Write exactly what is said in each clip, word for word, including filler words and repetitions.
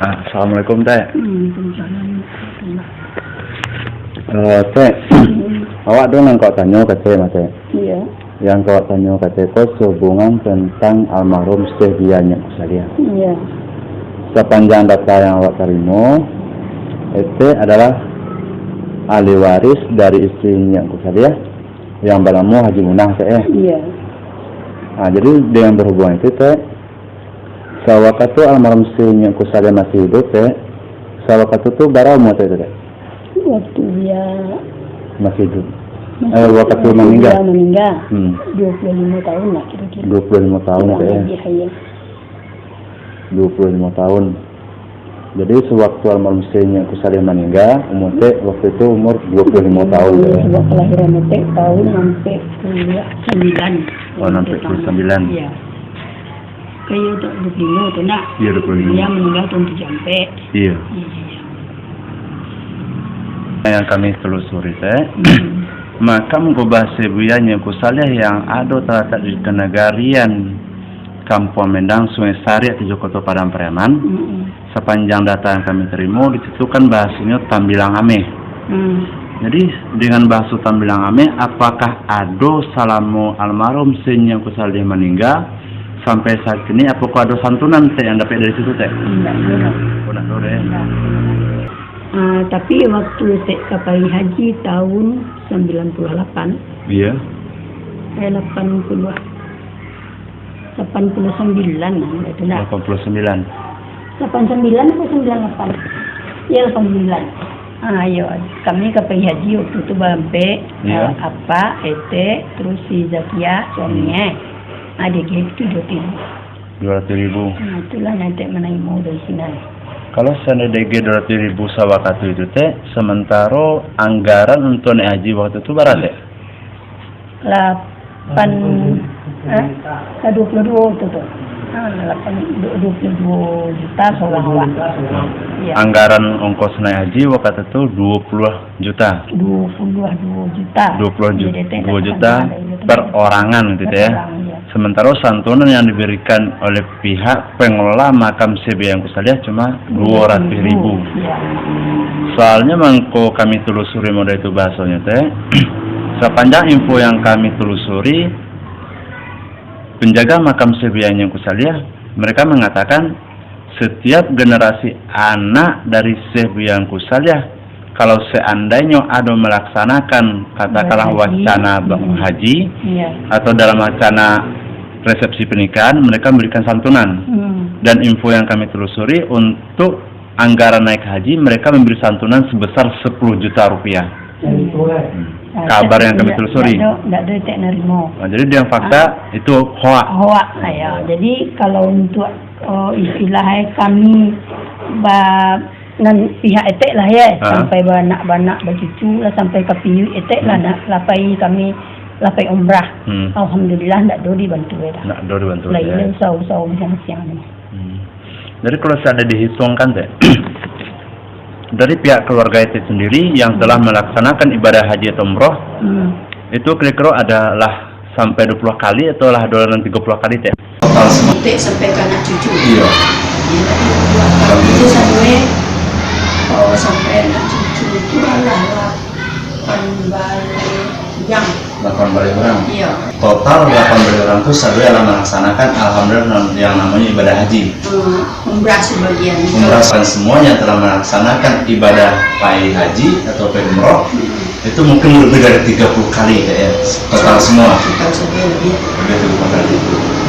Assalamualaikum, Tek. Hmm, waalaikumsalam. Eh, Tek, hmm, awak ado nan ka tanyo ka Tek, mah, Tek. Iyo. Yang ka tanyo ka Tek ko sahubungan tantang almarhum Syekh Buya Nyiak Ungku Saliah. Iyo. Sapanjang data yang awak tarimo, Etek adalah ahli waris dari isteri Nyiak Ungku Saliah yang banamo Haji Munah, Tek, eh? Iyo. Ah, jadi dengan berhubungan itu, Tek, sawakatu almarhum Syekh Nyiak Ungku Saliah masih hiduik, Tek, sawakatu tu bara umua Tek tu, Tek? Waktu dia masih hiduik. Masih, eh, waktu waktu maningga? Dia maningga, hmm, dua puluh lima tahun lah kira-kira. Dua puluh lima tahun, kurang, Tek, eh? Lebih, iya. Dua puluh lima tahun. Jadi, sewaktu almarhum Syekh Nyiak Ungku Saliah maningga, umur Tek waktu itu umur dua puluh lima tahun, Tek. Sebab kelahiran Tek tahun ampek puluah sambilan. Oh, ampek puluah sambilan. Iya. Kayak tu dua puluh lima tu, nak. Iya, dua puluh lima. Dia meninggal tahun tujuh ampek. Iya. Iya, iya. Yang kami telusuri, Tek, hmm, makam Gobah Syekh Buya Nyiak Ungku Saliah yang ado talatak di Kanagarian, Kampuang Mendang, Sungai Sariak, Tujuah Koto, Padang Pariaman. Mm-mm. Sapanjang data yang kami tarimo, di situ kan bahasonyo tambilang ameh. Hmm. Jadi, dengan bahaso tambilang ameh, apakah ado salamo almarhum Syekh Nyiak Ungku Saliah maningga sampai saat kini, apakah ado santunan, Tek, yang dapek dari situ, Tek? Indak ado lah. Oh, indak ado, Tek. Indak. Ah, tapi waktu Tek ka pai haji tahun sambilan puluah lapan. Iya. Eh, lapan puluah. Lapan puluah sambilan lah, mulai tu lah. Lapan puluah sambilan. Lapan sambilan atau sambilan lapan? Ya, lapan sambilan. Ah, iyo. Kami ka pai haji waktu tu barampek, iya, eh, apak, etek, terus si Zakia, suami, hmm, eh. Ah, dia gitu dua ratus ribu. Dua ratus ribu. Ah, itulah yang etek manarimo dari sinan. Kalau seandainya dua ratus ribu sawakatu itu, Tek, sementara anggaran untuk naik haji waktu tu bara, Tek? Lapan, eh, ka dua puluah duo tu tu. Ah, lapan, du-, dua puluah duo juta surang awak. Iya. Anggaran ongkos naik haji waktu tu dua puluah juta. Dua puluah duo juta. Dua puluah juta. Jadi, tek, dua juta tak pernah ada itu, perorangan gitu, ya. Perorangan, iya. Sementara santunan yang diberikan oleh pihak pengelola makam Syekh Buya Nyiak Ungku Saliah cuma dua ratus ribu. Iya. Soalnya mangko kami telusuri model itu bahasanya, Tek. Sapanjang info yang kami telusuri, penjaga makam Syekh Buya Nyiak Ungku Saliah, mereka mengatakan setiap generasi anak dari Syekh Buya Nyiak Ungku Saliah, kalau seandainyo ado melaksanakan, katakanlah, haji, wacana ba-, hmm, haji, iya, atau dalam wacana resepsi pernikahan, mereka memberikan santunan. Hmm. Dan info yang kami telusuri, untuk anggaran naik haji, mereka memberi santunan sebesar sepuluh juta rupiah. Hmm. Hmm. Ah, kabar yang kami telusuri. Ndak ado, ndak ado etek narimo. Ah, jadi, dengan fakta, ah, itu hoak. Hoak, ya. Jadi, kalau untuk, oh, istilah, eh, kami ba-, nan pihak etek lah, ya, ah, sampai baanak-baanak, bacucu lah, sampai ka piuik etek lah, hmm, nak, lah pai kami, lah pai umrah. Hmm. Alhamdulillah, ndak ado dibantu, ya, dah. Ndak ado dibantu, ya. Lah, iya, usaha-usaha siang-siang ni. Hmm. Jadi, kalau seandai dihitungkan, Tek, dari pihak keluarga etek sendiri yang, hmm, telah melaksanakan ibadah haji atau umroh, hmm, itu kira-kira adalah sampai dua puluh kali atau lah dua ratus tiga puluh kali, Tek? Total semua. Etek sampai ka anak cucu. Iya. Iya, tapi dua kali itu sampai, oh, sampai anak cucu itu alah lapan baleh urang. Lapan baleh urang. Iya. Total lapan baleh urang tu sadonyo lah melaksanakan, alhamdulillah, nam-, yang namanya ibadah haji. Hmm, umrah sebagian. Umrah, dan semuanya telah melaksanakan ibadah pai haji atau pai umroh, hmm, itu mungkin lebih dari tiga puluh kali, Tek, ya. Total semua. Total sampai lebih. Lebih tiga puluh kali.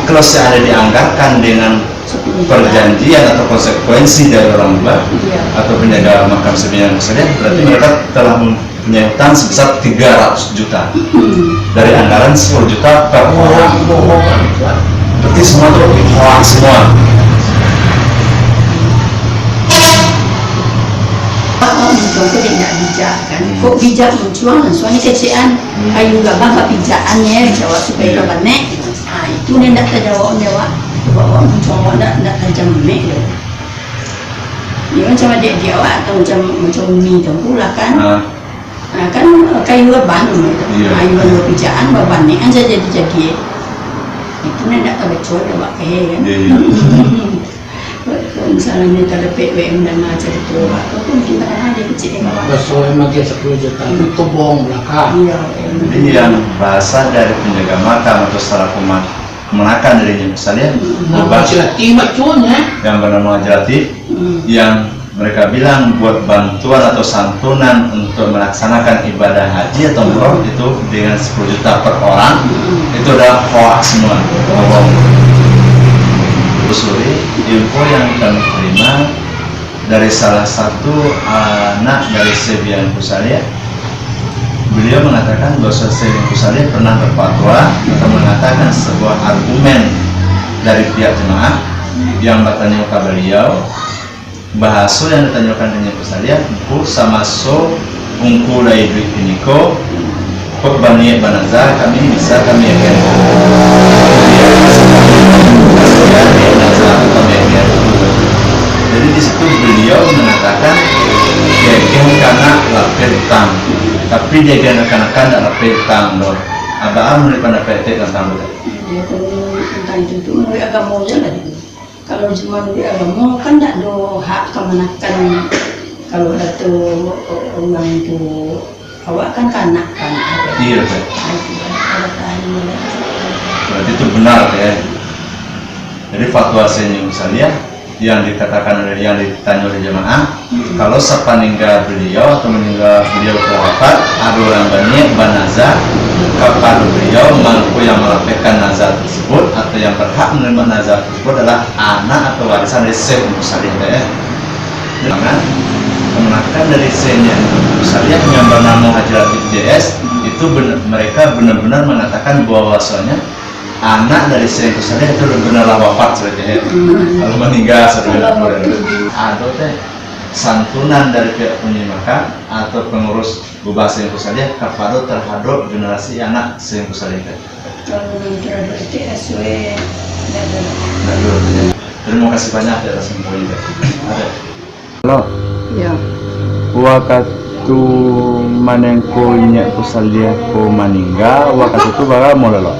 Kalau seandai dianggarkan dengan, sepuluh juta, perjanjian atau konsekuensi dari orang tua, iya, atau penjaga makam Syekh Buya Nyiak Ungku Saliah, berarti, iya, mereka telah mem-, punya utang sebesar tiga ratus juta. Hmm. Dari anggaran sepuluh juta per orang. Berarti semua tu hoax semua. Pak, Pak Muncuang tu dia ndak bijak, kan? Hmm. Kok bijak Muncuang, langsung aja kecekan. Hmm. Kayu gabah bapijakan, ya, jawab supaya, iya, ka banek. Ah, itu dia ndak tajawab, dia, Pak. Sebab Pak Muncuang awak ndak, ndak tajam mek dia. Dia macam adik dia awak, atau macam, macam umi tu pula, kan? Ah. Ah, kan, kayu gabah nama itu. Iya. Kayu gabah pijakan, babanek aja jadi-jadi. Itu nan ndak tabaco dek awak, eh, kan? Iya, iya. Kalau misal Hanya talepek bae mandanga carito, apa pun kita kan ada kecil yang bawa. Baso emang dia sepuluh juta, hmm, itu bohong belaka. Iya, iya. Jadi, yang bahasa dari penjaga makam atau salah pema-, kemanakan dari Nyiak Kusaliah, hmm, nama Haji Latif, yang bernama Haji Latif, hmm, yang mereka bilang buat bantuan atau santunan untuk melaksanakan ibadah haji atau umroh itu dengan sepuluh juta per orang, itu adalah hoax semua, bohong. Telusuri, info yang kami terima dari salah satu anak dari Syekh Bian Kusaliah. Beliau mengatakan bahwa Syekh Bian Kusaliah pernah berfatwa atau mengatakan sebuah argumen dari pihak jemaah yang bertanya ke beliau, bahaso yang ditanyokan ka Nyiak Kusaliah, Ungku, samaso Ungku lai iduik kiniko, kok baniaik banazar, kami bisa kami agiah. Baniaik banazar, kami agiah. Jadi, di situ beliau mengatakan, diagiah ka anak lapeh utang. Tapi diagiah ka kamanakan ndak lapeh utang doh. Abah, a menurut pandapat etek tantang tu? Ya, kalau tantang itu, tu menurut agamo je lah. Kalau cuma di agamo, kan ndak ado hak kamanakan. Kalau kato urang tu, awak kan ka anak, ka anak. Iya, Teh. Ah, itu, ada tahan, ada. Berarti itu benar, Teh. Jadi, fatwa Syekh Nyiak Kusaliah yang dikatakan oleh, yang ditanyo oleh jamaah, kalau sapaningga beliau atau maningga beliau tu wafat, ado urang baniaik banazar kapado beliau, mangko yang malapehkan nazar tersebut atau yang berhak menerima nazar tersebut adalah anak atau warisan dari Syekh Nyiak Kusaliah tadi. Maka, kamanakan dari Syekh Nyiak Kusaliah yang bernamo Haji Latif J S itu benar, mereka benar-benar mengatakan bahwasanya anak dari Syekh Nyiak Kusaliah itu benar-benar lah wafat sabananyo. Hmm. Lalu maningga sabananyo. Ado, Teh, santunan dari pihak panghuni makam atau pengurus gubah Syekh Nyiak Kusaliah kapado terhadap generasi anak Syekh Nyiak Kusaliah, Teh? Kalau terhadap itu, S W, ndak ado. Ndak ado, Teh. Terima kasih banyak, Teh, atas infonya, Teh. Ada. Lo. Iyo. Wakatu manengko Nyiak Kusaliah ko maningga, wakatu tu bara umua lo?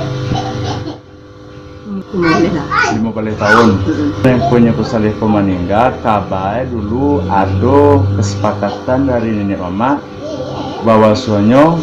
Limo baleh lah. Limo baleh taun. Mm-mm. Manengko Nyiak Kusaliah ko maningga, kabae dulu ado kesepakatan dari niniak mamak, bahwasonyo,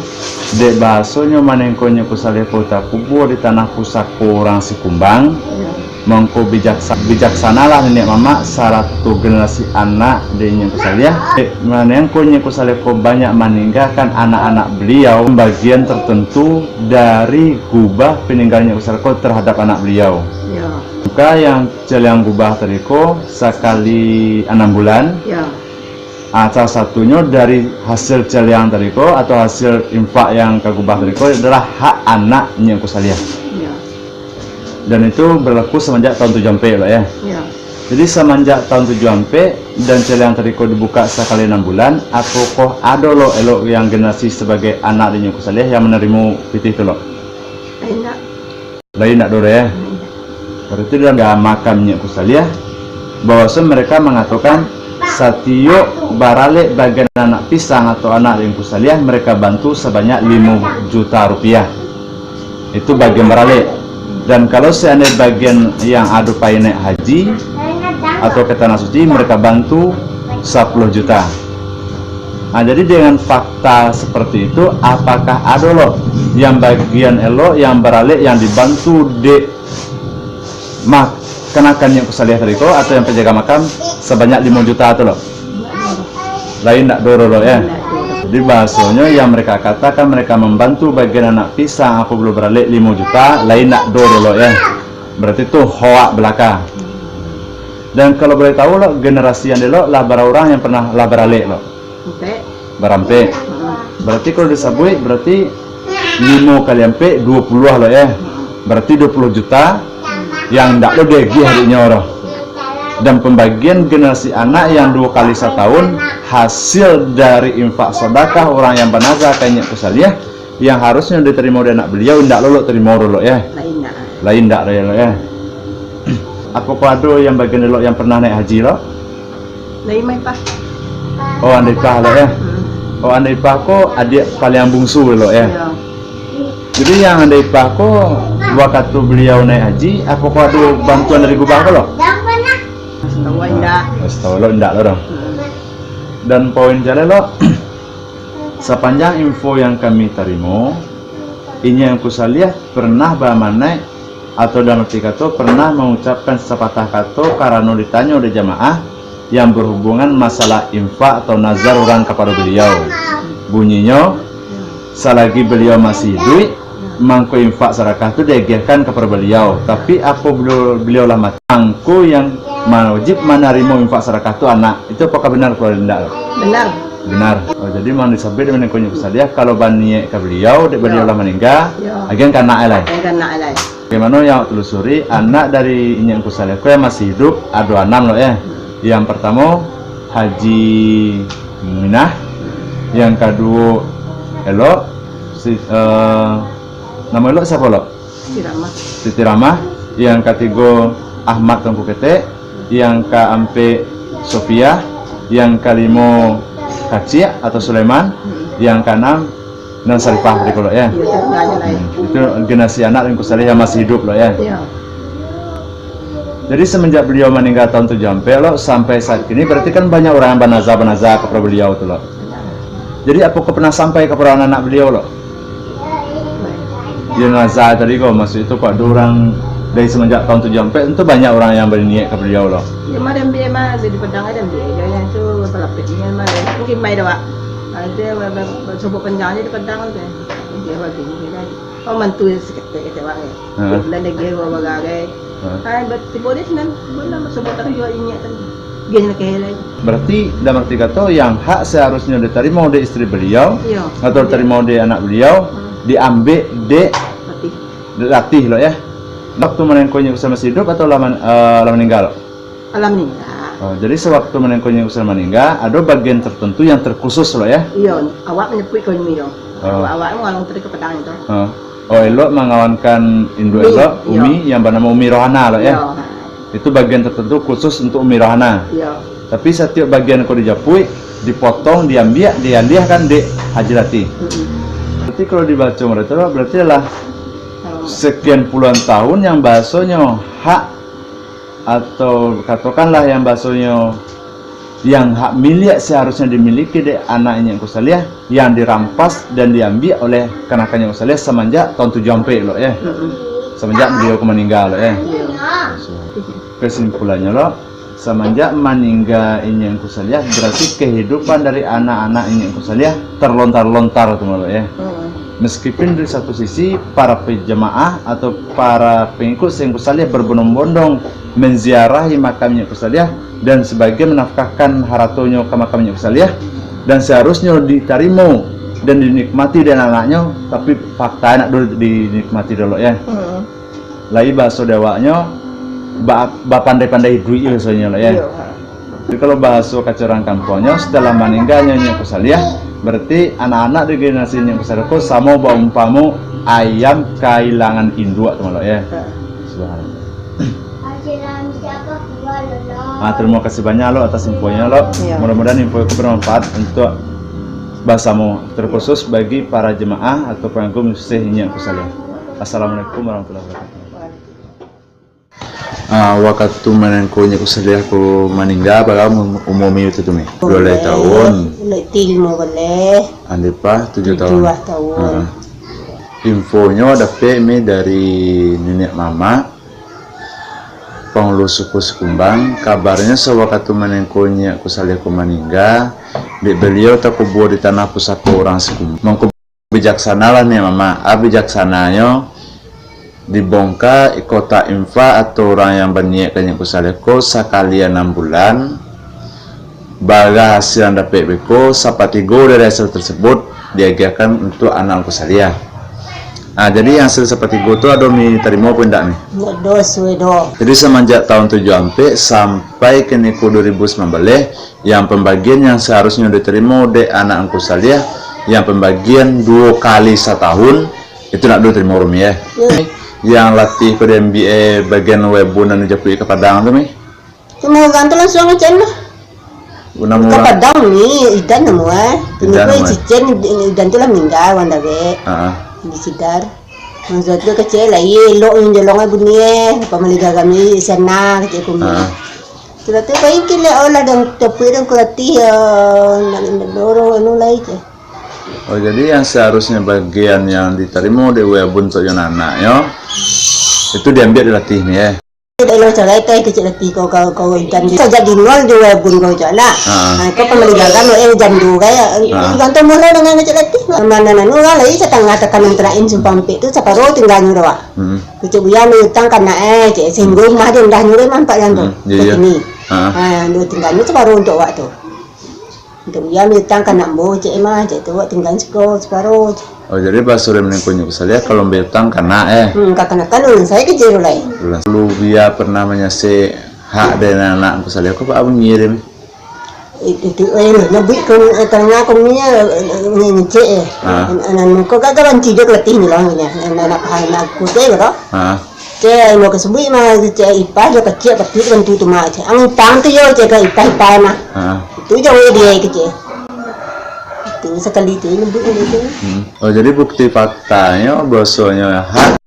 dek bahasonyo manengko Nyiak Kusaliah ko takubua di tanah pusako urang Sikumbang, iyo, mangko bijaksa-, bijaksanalah niniak mamak sarato generasi anak dek Nyiak Kusaliah. Dek manengko Nyiak Kusaliah ko banyak maninggakan anak-anak beliau, bagian tertentu dari gubah paninggaan Nyiak Kusaliah ko terhadap anak beliau. Iyo. Maka yang caliang gubah tadi ko, sakali anam bulan, iyo. Ah, salah satunyo dari hasil caliang tadi ko, atau hasil infak yang ka gubah tadi ko, adalah hak anak Nyiak Kusaliah. Iyo. Dan itu berlaku semenjak tahun tujuh ampek, Pak, ya? Iyo. Jadi, semenjak tahun tujuh ampek dan caliang tadi ko dibuka sakali anam bulan, apokoh ado lo elok yang generasi sebagai anak di Nyiak Kusaliah yang manarimo pitih tu lo? Indak. Lain ndak do, eh? Berarti dalam makam Nyiak Kusaliah, bahwaso mereka mangatokan, satiok baralek bagian anak pisang atau anak Nyiak Kusaliah, mereka bantu sabanyak limo juta rupiah. Itu bagian baralek. Dan kalau seandai bagian yang ado pai naiak haji atau ka Tanah Suci, mereka bantu sapuluah juta. Nah, jadi dengan fakta seperti itu, apakah ado lo yang bagian elok, yang baralek, yang dibantu dek ma-, kamanakan Nyiak Kusaliah tadi ko, atau yang penjaga makam sabanyak limo juta tu lo? Lain ndak do lo, ya? Jadi bahasonyo yang mereka katakan mereka membantu bagian anak pisang apo lo baralek limo juta, lain ndak do lo, ya? Berarti tu hoak belaka. Dan kalau boleh tahu lo, generasi yang dulu lah bara urang yang pernah lah baralek lo? Ampek. Barampek. Mm-mm. Berarti kalau disabuik, berarti limo kali ampek, duo puluah lo, ya. Mm-mm. Berarti duo puluah juta yang ndak lo diagiah dek nyo lo. Dan pembagian generasi anak yang duo kali satahun, hasil dari infak sedekah orang yang banazar ka Nyiak Kusaliah, yang harusnyo ditarimo dek anak beliau, ndak lo lo tarimo lo, ya. Lain ndak. Lain ndak lo, ya. Apokoh ado yang bagian elok yang pernah naiak haji lo? Dari Maipah. Oh, Anda Ipah lah, ya? Hmm. Oh, Anda Ipah ko adiak paling bungsu lo, ya? Iya. Jadi, yang Anda Ipah ko, wakatu beliau naiak haji, apokoh ado bantuan dari gubah ko lo? Tahu indak? Nah, satahu lo indak lo doh. Hmm. Dan poin jaleh lo, sapanjang info yang kami tarimo, Inyiak Angku Saliah pernah baamanat atau dalam arti kato pernah mangucapkan sapatah kato karano ditanyo dek jamaah yang berhubungan masalah infak atau nazar urang kapado baliau. Bunyinyo, salagi baliau masih iduik, mangko infak sadakah tu diagiahkan kapado baliau. Tapi apo baliau, baliau lah mati, mangko yang wajib manarimo infak sadakah tu anak. Itu apakah benar atau indak? Benar. Benar. Oh, jadi memang disabuik dek Inyiak Angku Saliah, kalau baniaik ka baliau, dek baliau lah maningga, agiahan ka anak e lai. Agiahan ka anak e lai. Bagaimana yang awak telusuri, anak dari Inyiak Angku Saliah ko yang masih hidup ado anam lo, eh. Yang pertamo, Haji Minah. Yang kaduo, Elok. Si, eh, namo Elok siapo, Lok? Siti Ramah. Siti Ramah. Yang katigo, Ahmad Tuanku Ketek. Yang kaampek, Sofiah. Yang kalimo, Kaciak atau Sulaiman. Yang kaanam, Nan Sarifah tadi ko, Lok, ya? Iya, itu enggak ada lain. Hmm, itu generasi anak Angku Saliah yang masih hidup, Lok, ya? Iya. Jadi, semenjak beliau maningga tahun tujuh ampek, Lok, sampai saat kini, berarti kan banyak urang yang banaza-banaza kapado beliau tu, Lok. Jadi, apokoh pernah sampai kapado anak-anak beliau, Lok? Iya, naza tadi ko, maksud itu, kok ado urang dari semenjak tahun tujuh ampek, tentu banyak urang yang baniaik ka beliau, Lok. Iya, mah, diambiak, mah, di Padang, diambiak, ya, itu talapik, mah, mungkin mai dah, Wak. Ada, ba-, ba-, ba-, sobok panjang aja di Padang tu, kan. Dia bagi, dia kan. Oh, mantu saketek, kato urang, ya. Ha. Bulan lagi, dua bagai. Ha. Ha, tibo di sinan, bulan sobok tadi juo inyiak tadi. Dia nak kaya lagi. Berarti, dalam arti kato, yang hak seharusnyo ditarimo dek isteri beliau, iya, atau ditarimo dek anak beliau, hmm, diambiak dek Latih. Dek Latih, Lok, ya. Waktu maningga Inyiak Angku Saliah masih hidup atau lah man-, eh, lah maningga, Lok? Alah maningga. Oh, jadi sewaktu maningga Inyiak Angku Saliah maningga, ado bagian tertentu yang terkhusus, Lok, ya? Iyo, awak manyepuik ka Umi tu. Oh. Awak, awak mangalun tadi ka Padang tu. Oh. Oh, Elok mangawankan induak Umi, Elok, iyo. Umi yang banamo Umi Rohana, Lok, ya? Iyo, ha. Itu bagian tertentu khusus untuk Umi Rohana. Iyo. Tapi satiok bagian ko dijapuik, dipotong, diambiak, dialiahkan dek Haji Latih. Mm-mm. Berarti kalau dibaco mereka tu, berarti lah, oh, sekian puluhan tahun yang bahasonyo hak atau katakanlah yang bahasonyo yang hak milik seharusnya dimiliki dek anak Inyiak Angku Saliah, yang dirampas dan diambiak oleh kanakanak Inyiak Angku Saliah semenjak tahun tujuh ampek, Lok, ya. Mm-mm. Semenjak beliau ko maningga, Lok, ya. Iya. Kesimpulannya, Lok, semenjak maningga Inyiak Angku Saliah, berarti kehidupan dari anak-anak Inyiak Angku Saliah terlontar-lontar tu, Lok, ya. Mm-mm. Meskipun di satu sisi, para pejamaah atau para pengikut Inyiak Angku Saliah berbondong-bondong menziarahi makam Inyiak Angku Saliah dan sebagian menafkahkan haratonyo ka makam Inyiak Angku Saliah, dan seharusnyo ditarimo dan dinikmati dek anak-anaknyo, tapi fakta ndak do dinikmati dek Elok, ya. Hmm. Lai bahaso di awaknyo, ba-, bapandai-pandai iduik rasonyo, Lok, ya. Iyo, ha. Jadi, kalau bahaso kaco urang kampuangnyo, setelah maningganyo Inyiak Angku Saliah, berarti anak-anak di generasi Inyiak Angku Saliah ko samo baumpamo ayam kahilangan induak tu, Lok, ya. Ha. Subhanallah. Ah, terima kasih banyak, Lok, atas infonyo, Lok. Iya. Mudah-mudahan info itu bermanfaat untuk basamo, terkhusus bagi para jemaah atau pengagum Syekh Inyiak Angku Saliah. Assalamualaikum warahmatullahi wabarakatuh. Ah, wakatu maningga Inyiak Angku Saliah ko maningga, bara umua Umi wakatu tu, Mi? Duo baleh tahun. Duo baleh. Baleh. Andai pa, tujuah tahun. Tujuah tahun. Ha. Infonyo dapek, Mi, dari niniak mamak, pangulu suku Sikumbang, kabarnyo sawakatu maningga Inyiak Angku Saliah ko maningga, dek baliau takubua di tanah pusako urang Sikumbang. Mangko bijaksanalah niniak mamak, ah, bijaksananyo dibongka kotak infak atau urang yang baniaik ka Inyiak Angku Saliah ko sakali anam bulan, bara hasil yang dapek beko, sapatigo dari hasil tersebut diagiahkan untuk anak Angku Saliah. Ah, jadi yang hasil sapatigo tu ado Mi tarimo apo indak, Mi? Indak do, suwe do. Jadi, semenjak tahun tujuah ampek sampai kini ko duo ribu sambilan baleh, yang pembagian yang seharusnyo ditarimo dek anak Angku Saliah, yang pembagian duo kali satahun, itu ndak do tarimo, Mi, eh. Ya. Yang Latih ko diambiak, eh, bagian webun nan dijapuik ka Padang tu, Mi. Cuma urang tu langsuang ngecen lah. Namo ka urang? Padang ni, Idan namo, eh. Idan namo, eh. Ini ko cicen, Idan tu lah maningga, urang dawek. Ha. Di Sidar. Maksud tu kecek lah, iye, elok yang jolong, eh, bunyi, eh. Apa maliga kami, sana, kecek kami. Ha. Sudah tu baik kini lah, oh lah, dah capek dah kulatih, ya, nak mendorong anu lai je. Oh, jadi yang seharusnya bagian yang ditarimo dek Webun tu jo anak-anak, yo. Itu diambiak dilatih ni, eh. Dak lo carai teh kecil hati kau, kau, kau ikan di. Sajak di nol jo Webun kau cak nak. Ha. Ha, kau pamaligakan, eh, jam dua gaya. Ha. Gantung mula dengan kecil hati. Mana nanu lah, lai satangah takanan terakhir simpang ampek tu, saparo tinggalnyo doh, Wak. Hmm. Kecil Buya mautang ka anak, eh, cek, sehingga rumah dia indahnyo deh mampak yang tu. Hmm, iya, iya. Ini. Ha. Ha, yang dua tinggalnyo saparo untuk awak tu. Untuk Buya mautang ka anak ambo, cek, mah, cek tu, awak tinggal siko, saparo, cek. Oh, jadi baso dari maningkonyo Kusaliah, kalau mautang ka anak, eh? Hmm, kakanakan ulun sai kecil tu lai. Ulun. Lu Buya pernah manyasek hak dari anak Kusaliah, ko baa bunyi dia, Mi? Itu, itu, eh, nyo buik ko, eh, tangah ko ni, eh, eh, ngecek, eh. Ha. An-, anak ko gagah banci dia keletih ni lah, ni. Anak, anak, anak aku tu, eh, ko. Ha. Cek, mau ka subuik mah, cek, ipah jo kecik, tapi bantu tu mah, cek. Ang utang tu yo, cek, ka ipah-ipah mah. Ha. Itu jauh dia, cek. Itu sakali tu, nyebut dia tu. Hmm. Oh, jadi bukti faktanyo, bahwasonyo hak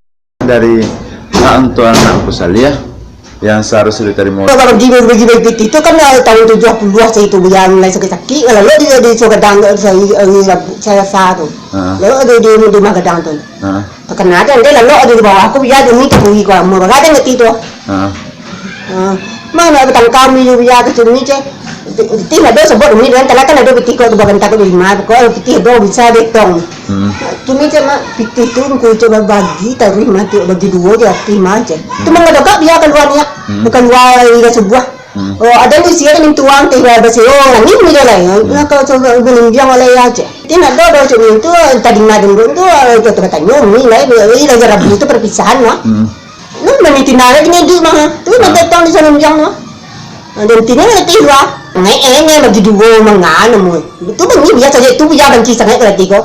dari hak untuk anak Kusaliah yang seharusnya ditarimo. Kalau bagi, bagi, bagi piti tu kan, ah, tahun tujuh puluh saya tu, yang mulai sakit-sakit, kalau lo di, di Sugadang, di, di, di, saya rasa tu. Ha. Lo di, di, di Rumah Gadang tu. Ha. Takana tu, ande lalok ado di bawah, aku biar demi tu bui ko, amuah bagadang kati tu. Ha. Ha. Mano batangka mi biar ke sini, cek. Pitih ado sebut umi dengan talakan ado pitih ko tu baganta ko lima, ko pitih ado bisa detong. Hmm. Tu mi cek mak, pitih tu engku coba bagi taruih mati bagi duo je, pitih mah, cek. Tu Hmm. mangadogak biar kalua niak. Hmm. Kalua ira sebuah. Hmm. Oh, ado ni sia mintuang teh, ado sia, oh, nangin ni dah lai. Hmm. Nah, kalau coba belum dia oleh aja. Ti nak doh, doh cuma tu, tadi madung tu, tu, tu katanyo, ni lai, ni lai rabu tu perpisahan mah. Hmm. Nah, mani tina lai dengan duit mah. Tu nak Ha. datang di sana biang mah. Nah, dan tina ngerti dua. Ngai, eh, ngai bagi dua mangan namu. Tu bagi biasa je, tu biar banci sangat berarti ko.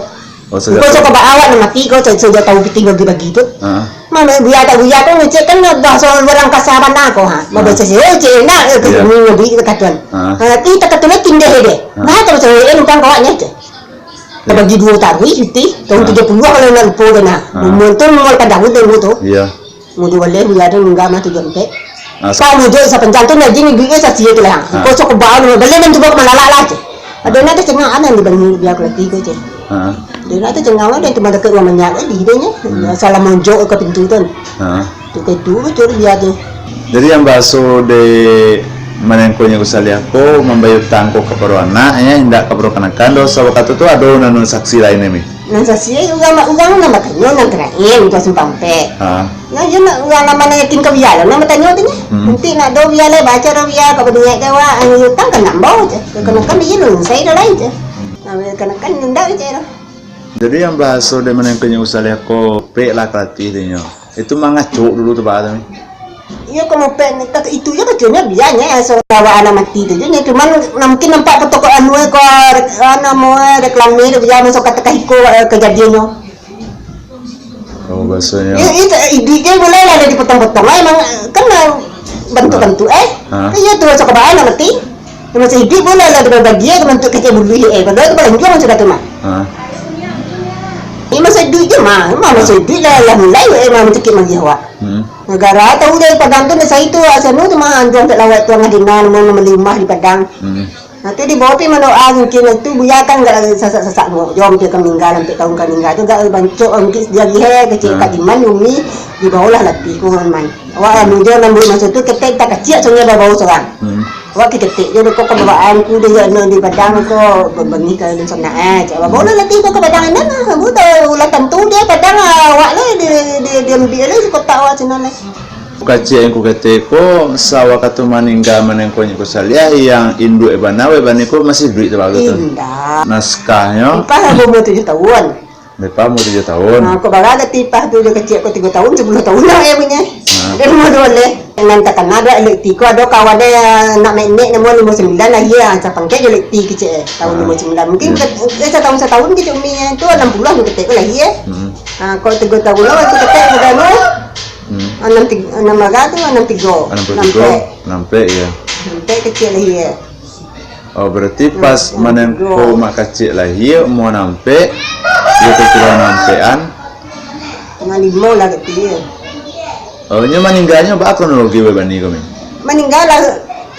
Oh, sudah Kau tahu. Suka baawak nak mati kau, sudah, sudah tahu pitih bagi-bagi tu. Ha. Mano buya tak buya tu ngecek kan bahasa orang kasar bana ko, ha. Ha. Bahasa sih, oh, cek nak, eh, ke Iya. ni ngeduit ke katuan. Ha. Ha, tapi tak katuan tindeh deh. Ha. Nah, kalau cewek, eh, numpang kawaknya, cek. Iya. Bagi dua taruih, pitih. Tahun Ha. tujuh puluh kalau nak lupa tu, nah. Ha. Umur tu, umur pada tahun tu, tu. Iya. Mudo baleh buya tu ningga mah tujuh ampek. Ah, Pak mudo sapanjang tu, nah, jin duitnyo sasia tu lah. Ah. Kosong kebal, baleh main tu bawa malalak lah, cek. Ado nak tu cengak, anak di banyu biar kelati tu, cek. Ah. Ado nak tu cengak, ado tu madakek rumah manyak, eh, di dia nya. Hmm. Salah monjok ke pintu tu. Ah. Tu ke tu, betul dia tu. Jadi yang baso de manengkonyo Kusaliah ko, mambayar utang ko kapado anak, ya, indak kapado kanakan, doso wakatu tu ado nan saksi lain, Mi? Nan saksi, urang, urang nan batanyo, nan tarakhir, nan simpang ampek. Ah. Nah, iyo nak, urang nan mano yakin ka biya lo, nan batanyo tu nyo. Hmm. Nanti nak do biya lai, baco do biya, ka baniaik ka awak, ang utang kan nambah je. Kanakan iyo lo, sai do lai je. Nah, kanakan nunda je lo. Jadi yang bahaso dari manengkonyo Kusaliah ko, pek lah kalatih dinyo. Itu mangacok dulu tu, Pak, tu. Iyo, ko mopek ni, tak itu je kaconyo bianyo, aso awak anak mati tu je. Cuman, nah, mungkin nampak foto ko anu, ko, anu, mo, reklame tu, biar masuk kata kahiko, eh, kejadiannyo. Oh, bahasanya. Iyo, itu, eh, iduik je mulai lah dipotong-potong. Ah, emang, eh, kan, eh, bantuk-bantuk, eh. Ha. Iyo tu, masuk ke bawah, nak mati. Masih iduik boleh lah dibagi, eh, bantuk kecil bulu, eh. Padahal tu paling juang sudah tu, mah. Ha. Ini masih iduik je, mah. Mah masih iduik lah, lah mulai, eh, mah mencekik lagi awak. Hmm. Negara tahu dari Padang tu, dari situ, asal tu, mah, anjuang tak lawat tu, angah dina, mau membeli rumah di Padang. Hmm. Nah, tu dibawa pi mandoa mungkin, tu buya kan gak sasak-sasak duo jam, dia kan meninggal, sampai tahun kan meninggal tu, gak bancok mungkin dia lihat kecil Ha. Kak Diman, Umi, dibawalah latih ku Man. Awak anu dia nambah masa tu, ketek tak kecil, soalnya bawa seorang. Hmm. Awak ke ketek je, kok kebawaan ku dia, nak di Padang ko, benih ke sana, eh, cak bawalah latih ko ke Padang, nah, nah, bu, tu ulah tentu dia Padang, awak lah, dia, dia, dia ambil lah, kota awak sana lah. Kacik yang ku ketek ko, sawakatu maningga manengkonyo Kusaliah, yang induak bana, weh, bani ko masih iduik tu bagus tu. Indak. Naskahnya. Ipah lah umur tujuh tahun. Ipah umur tujuh tahun. Ha, kok baraga ti ipah tu, dia kecil ko tiga tahun, sepuluh tahun lah, eh, punya. Ha. Dia rumah dua leh. Nan takana ado elektrik ko, ado kawan dia nak mek-mek, nomor lima sembilan lahir, ah, capang ke elektrik kecil, eh, tahun Ha. lima sembilan. Mungkin Ya. ke-, eh, setahun-setahun kecil umi tu, enam puluh tu ketek ko lahir, eh. Hmm. Ha, kok tiga tahun lah, waktu ketek ko dah, no. Hmm. Anam tiga, anam bara tu, anam tiga. Anam puluh tiga, Nampek. Nampek, ya. Nampek kecil lahir. Oh, berarti Nah, pas anam manengko tiga. Mak kacik lahir, umur nampek, dia kira nampekan. Tengah lima lah kecil. Oh, nyo maningganyo ba kronologi weh bani ko, Min? Maningga lah,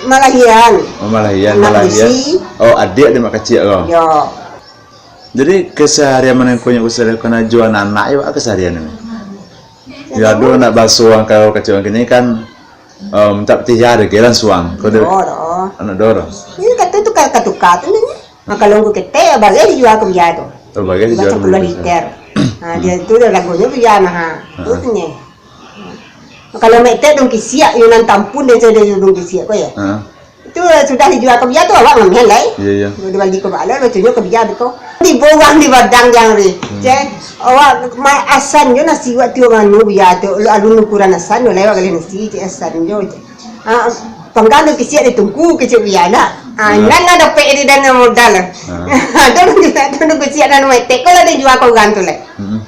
Malahian. Oh, malahian, Anak malahian. Bisi. Oh, adiak di mak kecil ko. Yo. Jadi keseharian manengkonyo ko sadeh kana juo anak, iyo keseharian ini. Ya, dulu nak basuang kalau kecil kini kan um, tak petih ya ada geran suang. Kau ada Oh, doh. Anak doro. Ini kata tukar-tukar tu ni. Nah, kalau nunggu ketek, bagai dijual ke biar tu. Oh, bagai Macam dijual puluhan dulu. Liter. Ha, dia tu dah lagunya biar mahal. Ha. Tu tu ni. Kalau mek tek dong kisiak, yo nan tampun dia saya dong kisiak ko ya. Ha. Itu sudah dijual ke biar tu awak ngambil lai. Iya, iya. Dia bali ke bala, lo tunjuk ke biar beko. Di bawah di badang jang ri. Cek, awak ma- asan jo nasi wak tiok manu biar tu. Lo alun ukuran asan, lo lewat kali nasi, cek asan jo. Cek. Ah, panggang tu kisiak di tungku, kecek biar nak. Ah, nan lah dapek di dana modal. Ada orang tu, ada orang kisiak dana metek, kalau dia jual ke orang tu lai. Mm-mm.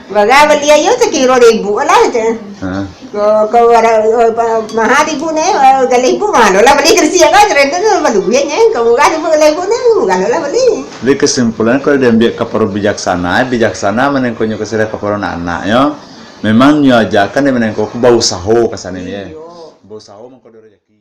Bagai bali ayo sakiro ribu lah je. Ha. Ko ko ada eh, pa- mahal ribu ni, eh, galih ribu mahal lah bali kersi kan, cerita tu baru duit ni. Ko murah ribu galih ribu ni, murah lah bali. Jadi kesimpulan kalau diambil kaparo bijaksana, bijaksana manengkonyo kesadaran kaparo anak-anaknyo. Memang nyo ajakan dia manengko ku bausaho kasane ye. Bausaho mangko ada rezeki.